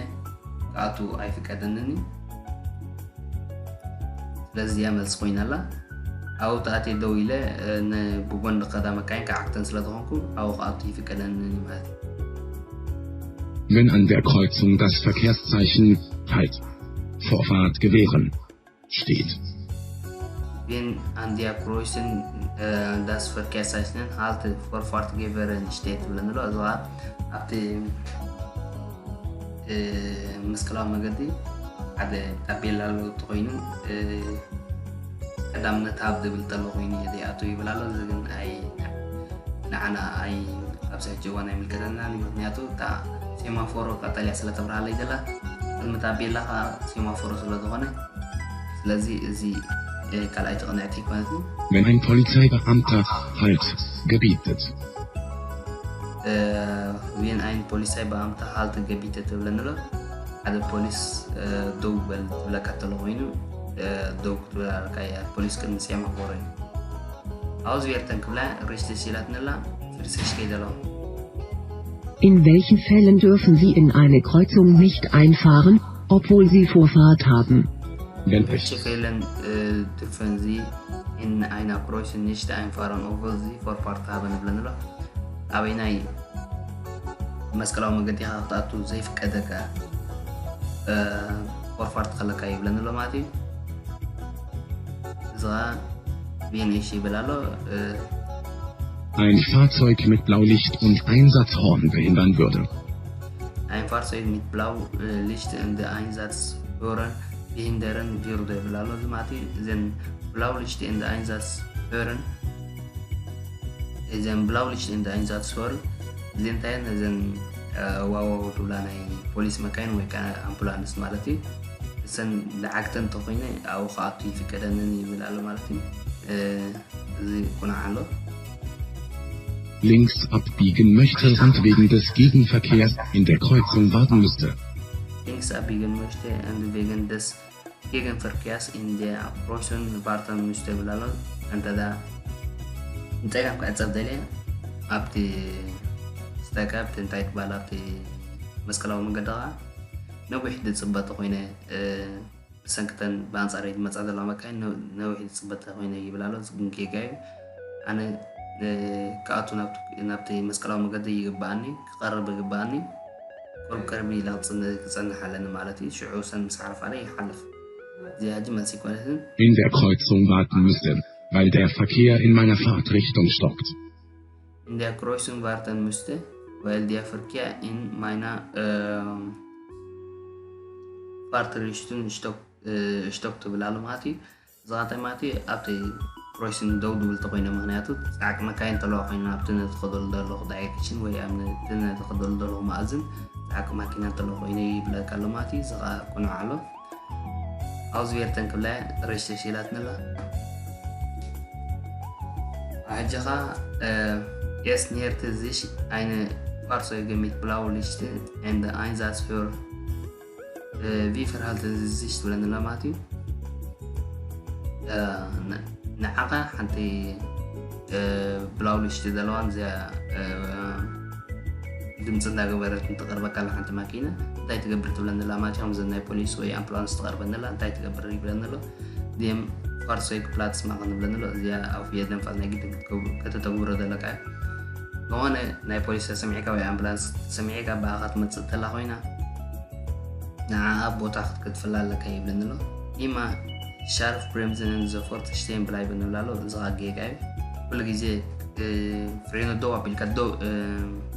ክኣቱ ኣይፍቀደንን እዩ። ስለዚ እዚኣ መልሲ ኮይና ኣላ። ኣብኡ ተኣትየ ደው ኢለ ብጎን ዝኸዳ መካይን ክዓግተን ስለ ዝኾንኩ ኣብኡ ክኣቱ ይፍቀደንን እዩ ማለት እዩ። Wenn an der Kreuzung das Verkehrszeichen halt Vorfahrt gewähren steht. Wenn an der Kreuzung das Verkehrszeichen halt Vorfahrt gewähren steht ትብለኒ ኣሎ። እዚ ከዓ ኣብቲ መስቀላዊ መገዲ ሓደ ታቤላ ኣሎ ተኮይኑ ቀዳምነት ሃብ ዝብል ተሎ ኮይኑ እየ ዘይኣቱ ይብል ኣሎ። እዚ ግን ኣይ ንዓና ኣይ ኣብዚ ሕጂ እዋን ኣይምልከተናን እዩ። ምክንያቱ እታ ሴማፎሮ ቀጠልያ ስለ ተብርሃለይ ዘላ ቅድሚ ታቤላ ከዓ ሴማፎሮ ስለ ዝኾነ ስለዚ እዚ ካልኣይቲ ቅንዕቲ ኣይኮነትን። Wenn ein Polizeibeamter Halt gebietet. Wenn ein Polizeibeamter Halt gebietet ትብለኒ ኣሎ። ሓደ ፖሊስ ደው በል ትብለካ ተሎ ኮይኑ ደው ክትብል ኣለካ እያ ፖሊስ ቅድሚ ሴማፎሮ እዩ። Auswerten ክብላ ሪስቲ ሲላትንላ ፍርስሽ ከይደሎ In welchen Fällen dürfen Sie in eine Kreuzung nicht einfahren, obwohl Sie Vorfahrt haben? Wenn Welche Fällen äh, dürfen Sie in einer Kreuzung nicht einfahren, obwohl Sie Vorfahrt haben ብለኒ ኣሎ። ኣበይናይ መስቀላዊ መገዲ ኢኻ ክትኣቱ ዘይፍቀደካ ፎርፋርት ከለካ ይብለኒ ኣሎ ማለት እዩ። እዚ ከዓ ቢኤንኤሽ ይብል ኣሎ። Ein Fahrzeug mit Blaulicht und Einsatzhorn behindern würde. Ein Fahrzeug mit Blaulicht und Einsatzhorn behindern würde ይብል ኣሎ። እዚ ማለት እዩ እዘን Blaulicht und Einsatzhorn እዘን Blaulicht und Einsatzhorn እዘን እንታይ እየን? እዘን ዋዋው ትብላ ናይ ፖሊስ መካይን ወይ ከዓ ኣምቡላንስ ማለት እዩ። እሰን ዝዓግተ እንተኮይነ ኣብኡ ክኣቱ ይፍቀደንን ይብል ኣሎ ማለት እዩ። እዚ ቁናዕ ኣሎ። Links abbiegen möchte und wegen des Gegenverkehrs in der Kreuzung warten müsste. Links abbiegen möchte und wegen des Gegenverkehrs in der Kreuzung warten müsste ይብል ኣሎ። እንተ ንፀጋም ክዕፀብ ደልየ ኣብቲ ስታይካ ኣብቲ እንታይ ትበሃል ኣብቲ መስቀላዊ መገዲ ከዓ ነዊሕ ዝፅበ ተኾይነ፣ እ፣ ብሰንክተን ብኣንፃረይ ዝመፃ ዘለዋ መካይን ነ-፣ ነዊሕ ዝፅበ ተኾይነ ይብል ኣሎ። እዚ ግን ጌጋ እዩ። ኣነ፣ እ፣ ክኣቱ ናብቲ፣ ናብቲ መስቀላዊ መገዲ ይግብኣኒ፣ ክቐርብ ይግብኣኒ። ቁሩብ ቅርብ ኢለ ክፅን-፣ ክፀንሕ ኣለኒ ማለት እዩ። ሽዑ ሰን ምስ ሓለፋ ይሓልፍ። እዚኣ ሕጂ መልሲ ኣይኮነትን። In der Kreuzung warten müsste, weil der Verkehr in meiner Fahrtrichtung stockt. In der Kreuzung warten müsste, weil der Verkehr in meiner, ähm, Fahrtrichtung stock-, äh, stockt ትብል ኣሎ ማለት እዩ። እዚ ኸ እንታይ ማለት እዩ? ኣብቲ ክሮሲንግ ደው ዝብል ተኾይነ፣ ምኽንያቱ ጻዕቂ መካይን ተለዋ ኮይና ኣብቲ ንትኸደሉ ዘለኹ ዳይሬክሽን ወይ ኣብ ን-፣ እቲ ንትኸደሉ ዘለኹ መኣዝን ጻዕቂ ማኪና ተለዋ ኮይነ ይብለካ ኣሎ ማለት እዩ። እዚ ኸኣ ቅኑዕ ኣሎ። ኣውዝቤርተን ክብላ ሬሽተ ሽላትንላ። ሕጂ ኸኣ፣ እ፣ es näherte sich eine Fahrzeuge mit Blaulicht und Einsatzhör እ፣ ቪ ፈርሃልተ ዝዝሽ ትብለኒ ኣላ ማለት እዩ። እ፣ ን-፣ ንዓኻ ሓንቲ፣ እ፣ ብላው ሊስት ዘለዋን እዚኣ፣ እ፣ ድምፂ እንዳገበረት እንትቐርበካ ኣላ ሓንቲ ማኪና እንታይ ትገብር ትብለኒ ኣላ ማለት እዩ። ከምዚ ናይ ፖሊስ ወይ ኣምቡላንስ ትቐርበኒ ኣላ እንታይ ትገብር ይብለኒ ኣሎ። ዲም ፋርሶይ ክፕላትስ ማኸን ትብለኒ ኣሎ። እዚኣ ኣብ የደንፋል ናይ ግድን ክትገብሩ-፣ ከተተግብሮ ዘለካ እዩ። ዝኾነ ናይ ፖሊስ ተሰሚዕካ ወይ ኣምቡላንስ ተሰሚዕካ ብኣኻ ትመፅእ ተላ ኮይና ንዓኣ ቦታ ክትከትፍላ ኣለካ ይብለኒ ኣሎ። ኒማ ሻርፍ ብሬምዝንን ዘፎርት ሽቴን ብላይብን ንብላ ኣሎ። እዚ ኸኣ ጌጋ እዩ። ኩሉ ግዜ፣ እ፣ ፍሬኖ ደው ኣቢልካ ደው፣ እ፣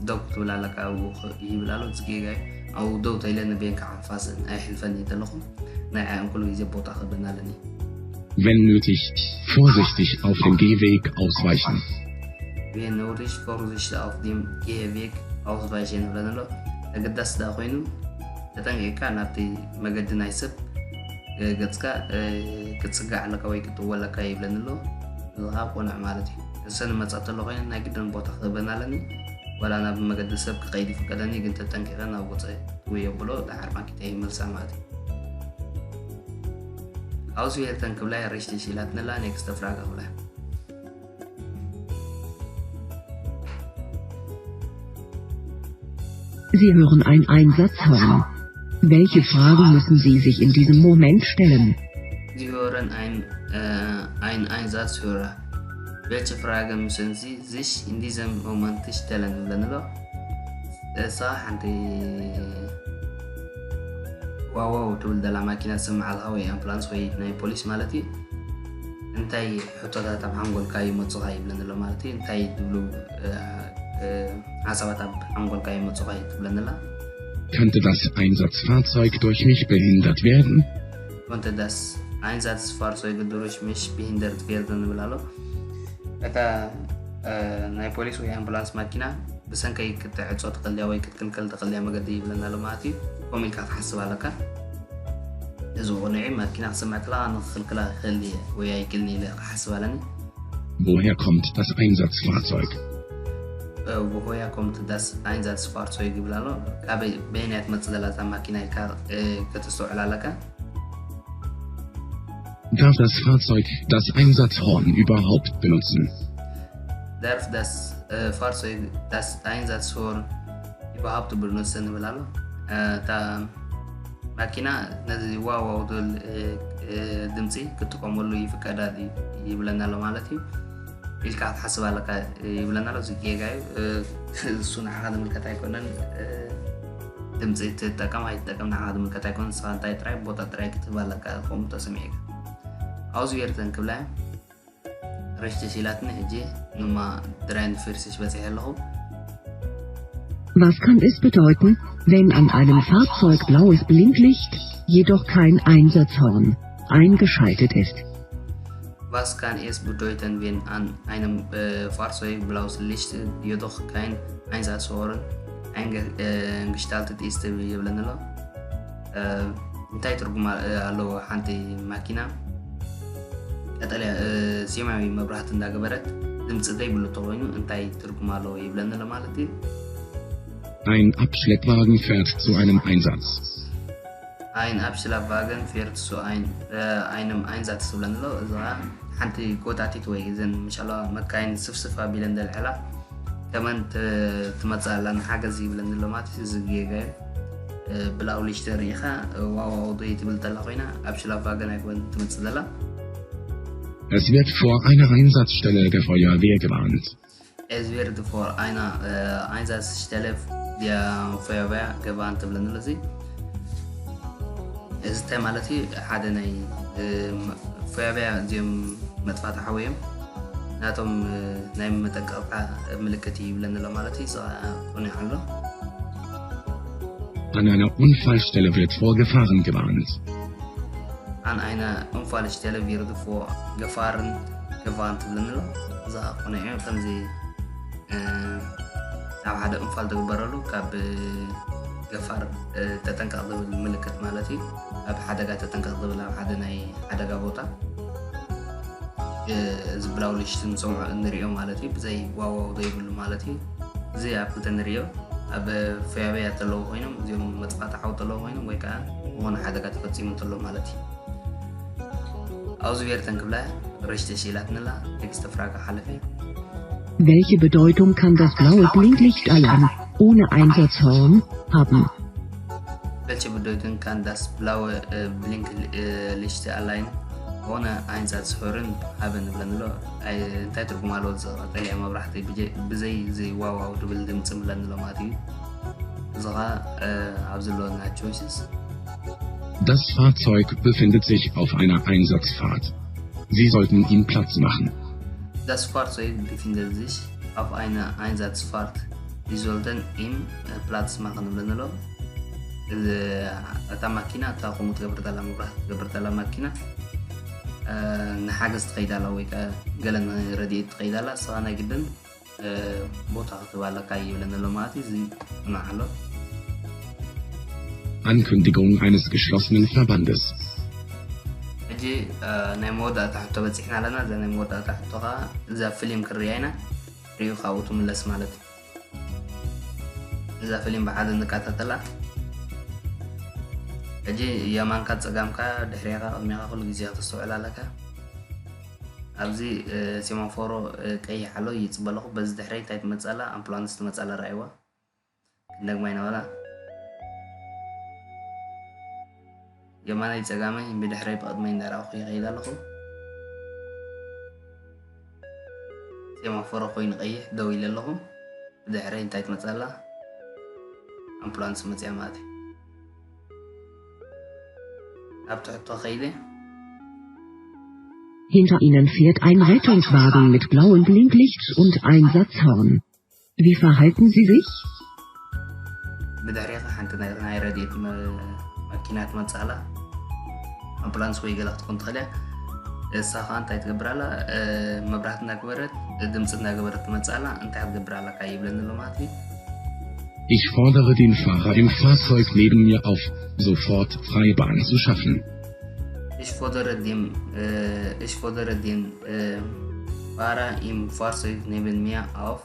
ደው ክትብል ኣለካ ኣብኡ ኽ-፣ ይብል ኣሎ። እዚ ጌጋ እዩ። ኣብኡ ደው ተይለ ንቤንካ ሓፋስን ኣይሕልፈን እየ ተለኹ። ናይ ዓእን ኩሉ ግዜ ቦታ ክህበና ኣለኒ። Wenn nötig, vorsichtig auf dem Gehweg ausweichen. Wenn nötig, vorsichtig auf dem Gehweg ausweichen ይብለና ኣሎ። ኣገዳሲ ደኣ ኮይኑ ተጠንቂቕካ ናብቲ መገዲ ናይ ሰብ፣ እ፣ ገጽካ፣ እ፣ ክትጽጋዕ ኣለካ ወይ ክትእወ ኣለካ ይብለኒ ኣሎ። እዚ ኸኣ ቅኑዕ ማለት እዩ። እሰን መጻእ ተሎ ኮይነ ናይ ግድን ቦታ ክህበና ኣለኒ። ዋላ ናብ መገዲ ሰብ ክኸይድ ይፍቀደኒ፣ ግን ተጠንቂቐ ናብ ወጻኢ ትውዮ ብሎ ደሓር ማኪታ ይመልሳ ማለት እዩ። ኣውስቤርተን ክብላ ሬሽተሽ ኢላትንላ። ኔክስተ ፍራገ ክብላ። Sie hören ein Einsatzhorn. Welche Fragen müssen Sie sich in diesem Moment stellen? Sie hören ein, äh, ein Einsatzhörer. Welche Fragen müssen Sie sich in diesem Moment stellen? ይብለኒ ኣሎ። እሳ ሓንቲ ዋዋው ትብል ዘላ ማኪና ትስምዓልካ ወይ ኣምቡላንስ ወይ ናይ ፖሊስ ማለት እዩ። እንታይ ሕቶታት ኣብ ሓንጎልካ ይመፁኻ ይብለኒ ኣሎ ማለት እዩ። እንታይ ትብሉ፣ እ፣ እ፣ ሓሳባት ኣብ ሓንጎልካ ይመፁኻ ትብለኒ ኣላ። Könnte das Einsatzfahrzeug durch mich behindert werden? ኮንተ ዳስ ኣይንዛትስ ፋርሶይ ግድሮች ምሽ ብሂንደር ትፌርዶ ንብል ኣሎ። እታ፣ እ፣ ናይ ፖሊስ ወይ ኣምቡላንስ ማኪና ብሰንከይ ክትዕጾ ትኽእልያ ወይ ክትክልከል ትኽእልያ መገዲ ይብለና ኣሎ ማለት እዩ። ከምኡ ኢልካ ክትሓስብ ኣለካ። እዚ ቁኑዕ እዩ። ማኪና ክስምዕ ከለኻ ንክኽልክላ ክኽእል እየ ወይ ኣይክእልን ኢለ ክሓስብ ኣለኒ። Woher kommt das Einsatzfahrzeug? እ፣ ብሆያ ኮምት ዳስ ኣይንዛትስ ፋርሶይ ይብል ኣሎ። ካበይ፣ በየናይ ትመጽእ ዘላ እዛ ማኪና ኢልካ፣ እ፣ ከተስተውዕል ኣለካ። Darf das Fahrzeug das Einsatzhorn überhaupt benutzen? Darf das, äh, Fahrzeug das Einsatzhorn überhaupt benutzen ንብል ኣሎ። እ፣ እታ ማኪና ነዚ ዋው ዋው ዝብል፣ እ፣ እ፣ ድምፂ ክትጥቀመሉ ይፍቀዳ ድዩ ይብለና ኣሎ ማለት እዩ። ኢልካ ክትሓስብ ኣለካ ይብለና ኣሎ። እዚ ጌጋ እዩ። እ፣ እሱ ንዓኻ ዝምልከት ኣይኮነን። እ፣ ድምፂ ትጠቀም ኣይትጠቀም ንዓኻ ዝምልከት ኣይኮነን። ንስኻ እንታይ ጥራይ ቦታ ጥራይ ክትህብ ኣለካ ከምኡ ተሰሚዕካ። ኣውዝቤርተን ክብላ ሬሽተሽ ኢላትኒ። ሕጂ ንማ ድራይን ፊርስሽ በፂሐ ኣለኹ። Was kann es bedeuten, wenn an einem Fahrzeug blaues Blinklicht, jedoch kein Einsatzhorn eingeschaltet ist? Was kann es bedeuten, wenn an einem, äh, Fahrzeug blaues Licht, jedoch kein Einsatzhorn einge-, äh, gestaltet ist ይብለኒ ኣሎ። እ፣ እንታይ ትርጉም ኣ-፣ ኣለዎ ሓንቲ ማኪና ቀጠልያ፣ እ፣ ሰማያዊ መብራህቲ እንዳገበረት ድምፂ ዘይብሉ ተኾይኑ እንታይ ትርጉም ኣለዎ ይብለኒ ኣሎ ማለት እዩ። Ein Abschleppwagen fährt zu einem Einsatz. Ein Abschleppwagen fährt zu ein, äh, einem Einsatz ትብለኒ ኣሎ። እዚ ኸዓ ሓንቲ ጎታቲት ወይ እዘን ምሻሎ መካይን ስፍስፍ ኣቢለን ዘልዕላ ተመን ት-፣ ትመፅእ ኣላ ንሓገዝ ይብለኒ ኣሎ ማለት እዩ። እዚ ጌጋ እዩ። ብላው ሊሽተ ርኢኻ ዋው ዋው ዶ ትብል ተላ ኮይና ኣብ ሽላፋ ገና ኣይኮን ትመጽእ ዘላ። Es wird vor einer Einsatzstelle der Feuerwehr gewarnt. Es wird vor einer Einsatzstelle der Feuerwehr gewarnt ትብለኒ ኣሎ። እዚ እንታይ ማለት እዩ? ሓደ ናይ ፈያብያ እዚኦም መጥፋእቲ ሓዊ እዮም። ናቶም ናይ መጠንቀቕታ ምልክት እዩ ይብለኒ ኣሎ ማለት እዩ። ቁኒዕ ኣሎ። An einer Unfallstelle wird vor Gefahren gewarnt. An einer Unfallstelle wird vor Gefahren gewarnt ትብለኒ ኣሎ። እዛ ቁኒዕ ከምዚ ኣብ ሓደ እንፋል ዝግበረሉ ካብ ገፋር ተጠንቀቕ ዝብል ምልክት ማለት እዩ። ኣብ ሓደጋ ተጠንቀቕ ዝብል ኣብ ሓደ ናይ ሓደጋ ቦታ እዚ ብላው ሊሽት ንሰምዖ እንሪኦ ማለት እዩ። ብዘይ ዋዋው ዘይብሉ ማለት እዩ። እዚ ኣብ ክልተ ንሪኦ ኣብ ፈያበያ ተለዉ ኮይኖም እዚኦም መጥፋእቲ ሓው ተለዉ ኮይኖም ወይ ከዓ ዝኾነ ሓደጋ ተፈፂሙ እንተሎ ማለት እዩ። Auswerten ክብላ ርሽቲ ሽኢላትንላ ቴክስት ፍራጋ ሓለፈ። Welche Bedeutung kann das blaue Blinklichtalarm ohne Einsatzhorn haben? Welche Bedeutung kann das blaue Blinklichtalarm ohne Einsatzhorn haben ብለንሎ። እንታይ ትርጉም ኣለዎ? ቀጠልያ መብራህቲ ብዘይ እዚ ዋዋው ድብል ድምፂ ብለንሎ ማለት እዩ። እዚ ኸዓ ኣብ ዘለወና choices Das Fahrzeug befindet sich auf einer Einsatzfahrt. Sie sollten ihm Platz machen. Das Fahrzeug befindet sich auf einer Einsatzfahrt. Sie sollten ihm Platz machen ብለንሎ። እታ ማኪና እታ ከምኡ ትገብር ዘላ መብራህቲ ትገብር ዘላ ማኪና ንሓገዝ ትኸይድ ኣላ ወይ ከዓ ገለ ንረድኤት ትኸይድ ኣላ። ንስኻ ናይ ግድን ቦታ ክትህባ ኣለካ ይብለኒ ኣሎ ማለት እዩ። እዚ ጽናዕ ኣሎ። Ankündigung eines geschlossenen Verbandes. ሕጂ ናይ መወዳእታ ሕቶ በፂሕና ኣለና። እዛ ናይ መወዳእታ ሕቶ ከዓ እዛ ፊልም ክርያ ኢና። ሪኡ ካብኡ ትምለስ ማለት እዩ። እዛ ፊልም ብሓደ ንከታተላ። ሕጂ የማንካ ፀጋምካ ድሕሪኻ ቅድሚኻ ኩሉ ግዜ ክተስተውዕል ኣለካ። ኣብዚ ሴማፎሮ ቀይሕ ኣሎ ይፅበ ኣለኹ። በዚ ድሕረይ እንታይ ትመፅእ ኣላ? ኣምቡላንስ ትመፅእ ኣላ። ረኣይዋ። ክንደግማ ኢና በላ። የማነይ ፀጋመይ ብድሕረይ ብቕድመይ እንዳረኣኹ ይኸይድ ኣለኹ። ሴማፎሮ ኮይኑ ቀይሕ ደው ኢለ ኣለኹ። ብድሕረይ እንታይ ትመፅእ ኣላ? ኣምቡላንስ መፅያ ማለት እዩ። ኣብ ትሕቶ ከይደ። Hinter Ihnen fährt ein Rettungswagen mit blauem Blinklicht und Einsatzhorn. Wie verhalten Sie sich? ብድሕሪኻ ሓንቲ ናይ ረድኤት መኪና ትመፅእ ኣላ። ኣምቡላንስ ወይ ገለ ክትኮን ትኽእል እያ። እሳ ከዓ እንታይ ትገብር ኣላ? መብራህቲ እናገበረት ድምፂ እናገበረት ትመፅእ ኣላ። እንታይ ክትገብር ኣለካ ይብለኒ ኣሎ ማለት እዩ። Ich fordere den Fahrer im Fahrzeug neben mir auf, sofort freie Bahn zu schaffen. Ich fordere den, äh, ich fordere den äh, Fahrer im Fahrzeug neben mir auf,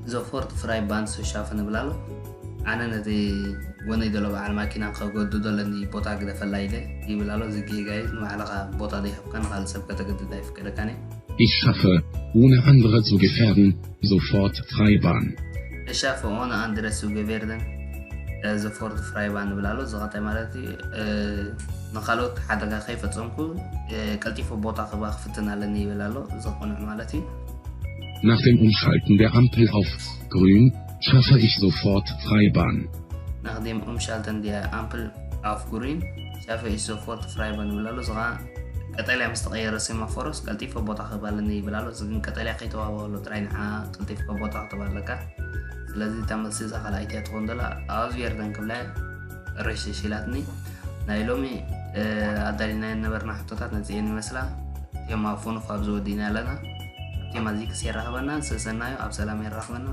sofort freie Bahn zu schaffen ብላሉ። ኣነ ነቲ ጎነይ ዘሎ በዓል ማኪና ከገድዶ ኣለኒ፣ ቦታ ግደፈላ ኢለ ይብል ኣሎ። እዚ ጌጋ እዩ። ንባዕልኻ ቦታ ዘይሃብካ ንኻልእ ሰብ ከተገድድ ኣይፍቀደካን እዩ። Ich schaffe, ohne andere zu gefährden, sofort freie Bahn. Ich schaffe, ohne andere zu gefährden, sofort freie Bahn ይብል ኣሎ። እዚ ኸ እንታይ ማለት እዩ? ንኻልኦት ሓደጋ ከይፈጸምኩ ቀልጢፈ ቦታ ክባ ክፍትን ኣለኒ ይብል ኣሎ። እዚ ቁኑዕ ማለት እዩ። Nach dem Umschalten der Ampel auf Grün schaffe ich sofort freie Bahn. Nach dem Umschalten der Ampel auf Grün schaffe ich sofort freie Bahn ይብል ኣሎ። እዚ ኸዓ ቀጠልያ ምስ ተቐየረ ሴማፎሮስ ቀልጢፈ ቦታ ክህብ ኣለኒ ይብል ኣሎ። እዚ ግን ቀጠልያ ከይተዋህቦ ከሎ ጥራይ ንዓ ቀልጢፍካ ቦታ ክትህብ ኣለካ። ስለዚ እታ መልሲ እዛ ካልኣይቲ እያ ትኸውን ዘላ። Auswerten ክብላ እያ። ርሽሽ ኢላትኒ። ናይ ሎሚ ኣዳሊናዮ ነበርና ሕቶታት ነዚኤን ይመስላ። ቴማ ፉኑፍ ኣብዚ ወዲእና ኣለና። ኣብ ቴማ እዚ ክስ የራኽበና፣ ዝሰሰናዮ ኣብ ሰላም የራኽበና።